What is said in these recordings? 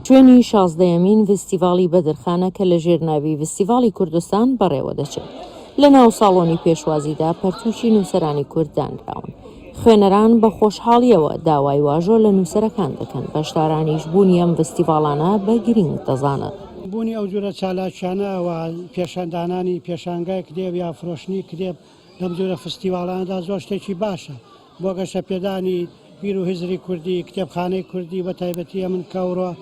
شوێنی شازدەیەمین ڤستیڤاڵی بەدرخانە کە لە ژێر ناوی ڤستیڤاڵی کوردستان بەڕێوە دەچێت. لە ناو ساڵۆنی پێشوازیدا پەرتووکی نووسەرانی کورد دانراون. خوێنەران بە خۆشحاڵییەوە داوای واژۆ لە نووسەرەکان دەکەن، بەشدارانیش بوونی ئەم ڤستیڤاڵانە بە گرینگ دەزانن. بوونی ئەو جورە چالاکیانە و پێشاندانانی پێشانگای کتێب یا فرۆشتنی کتێب لەم جۆرە فستیواڵانەدا زۆر شتێکی باشە بۆ گەشەپێدانی بیر و هزری کوردی، کتێبخانەی کوردی بە تایبەتی ئەمن کە ئەوڕۆ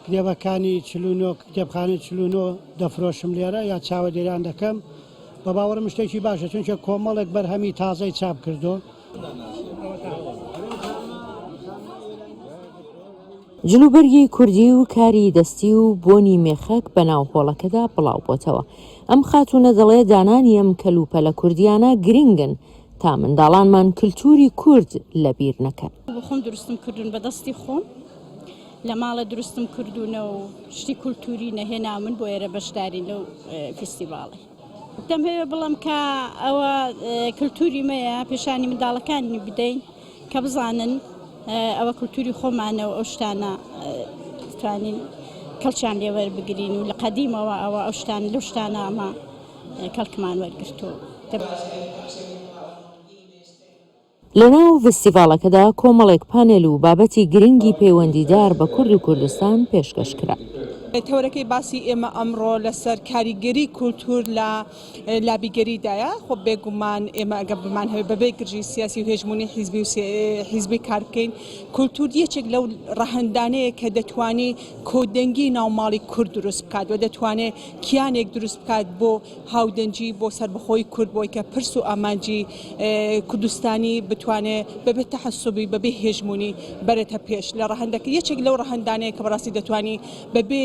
کتێبەکانی 49 کتێبخانەی 49 دەفرۆشم لێرە یا چاوەدێریان دەکەم بە باوەڕم شتێکی باشە چونکە کۆمەڵێک بەرهەمی تازەی چاپ کردو. جلوبەرگی کوردی و کاری دەستی و بۆنی مێخەک بەناو هۆڵەکەدا بڵاوبۆتەوە. ئەم خاتوونە دەڵێ دانانی ئەم کەلوپەلە کوردییانە گرنگن تا منداڵانمان کلتوری کورد لەبیر نەکەن. بۆ خۆم دروستم کردوون بە دەستی خۆم لە ماڵێ دروستم کردوونە و شتی کولتوری نەهێناون بۆ ئێرە بەشدارین لەو فیستیڤاڵی. دەمهەوێ بڵێم کە ئەوە کلتوری مەیە پێشانی منداڵەکانی بدەین کە بزانن ئەوە کلتوری خۆمانە و ئەو شتانە توانین کەڵکیان لێ وەربگرین و لە قەدیمەوە ئەوە ئەو شتان لەو شتانە ئەمە کەڵکمان وەرگرتووە. لەناو ڤستیڤاڵەکەدا کۆمەڵێک پانێل و بابەتی گرنگی پەیوەندیدار بە کورد و کوردستان پێشکەش کرا. تەوەرەکەی باسی ئێمە ئەمڕۆ لەسەر کاریگەری کولتوور لە لابیگەریدایە، خۆ بێگومان ئێمە ئەگەر بمانهەوێت بەبێ گرژی سیاسی و هێژموونی حیزبی و حیزبی کار بکەین، کولتوور یەکێک لەو ڕەهەندانەیە کە دەتوانی کۆدەنگی ناو ماڵی کورد دروست بکات و دەتوانێت کیانێک دروست بکات بۆ هاودەنگی بۆ سەربەخۆیی کورد بۆی کە پرس و ئامانجی کوردستانی بتوانێ بەبێ تەحەسوبی بەبێ هێژموونی بەرێتە پێش لە ڕەهەندەکە یەکێک لەو ڕەهەندانەیە کە بەڕاستی دەتوانی بەبێ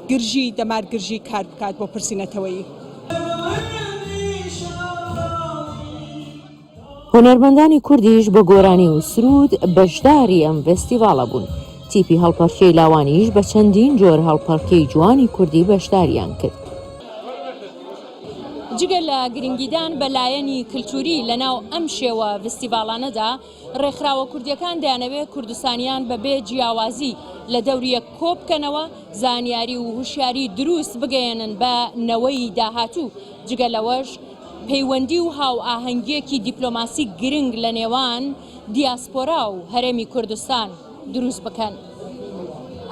گرژی دەمار گرژی کار بکات بۆ پرسی نەتەوەیی. هونەرمەندانی کوردیش بە گۆرانی و سروود بەشداری ئەم ڤێستیڤاڵە بوون. تیپی هەڵپەڕکێی لاوانیش بە چەندین جۆر هەڵپەڕکێی جوانی کوردی بەشداریان کرد. جگە لە گرنگیدان بە لایەنی کلتوری لەناو ئەم شێوە ڤستیڤاڵانەدا، ڕێکخراوە کوردییەکان دەیانەوێت کوردستانیان بە بێ جیاوازی لە دەوری یەک کۆبکەنەوە، زانیاری و هوشیاری دروست بگەیەنن بە نەوەی داهاتوو، جگە لەوەش پەیوەندی و هاوئاهەنگییەکی دیپلۆماسی گرنگ لە نێوان دیاسپۆرا و هەرێمی کوردستان دروست بکەن.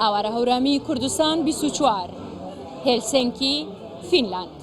ئاوارە هەورامی، کوردستان 24، هێلسێنکی، فینلاند.